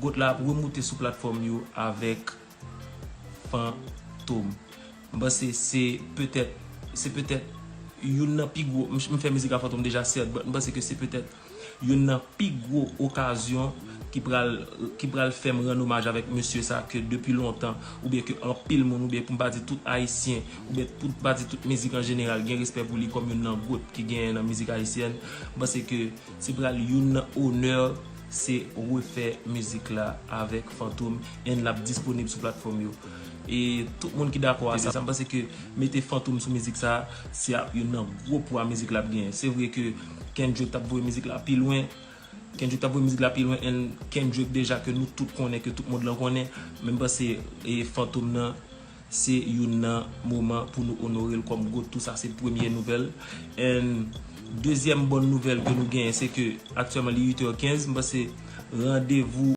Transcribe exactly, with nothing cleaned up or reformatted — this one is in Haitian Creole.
Goat la ap remoute sou platfòm yo avèk Fantom. M panse se petèt, se petèt youn nan pi gwo, m, m fè mizik a Fantom deja, sèt, but m panse ke se petèt youn nan pi gwo okazyon ki pral, ki pral fè m rann omaj avèk mesye sa ke depi lontan, oubyen ke anpil moun, oubyen pou m pa di tout Ayisyen, oubyen pou m pa di tout mizik an jeneral, gen respè pou li kòm youn nan goat ki genyen nan mizik ayisyèn. M panse ke se pral youn nan onè, se refè mizik la avèk Fantom, and l ap disponib sou platfòm yo. E tout moun ki dakò a sa, m panse ke mete Fantom sou mizik sa, se ap youn nan gwo pwa mizik la ap genyen. Se vre ke Kendrick t ap voye mizik la pi lwen, Kendrick t ap voye mizik la pi lwen, and Kendrick deja ke nou tout konnen, ke tout mond lan konnen, men m panse e Fantom nan se youn nan moman pou nou onore l kòm goat tou. Sa se premye nouvèl. And dezyèm bòn nouvèl ke nou genyen, se ke aktyèlman li uit è kenz, m panse randevou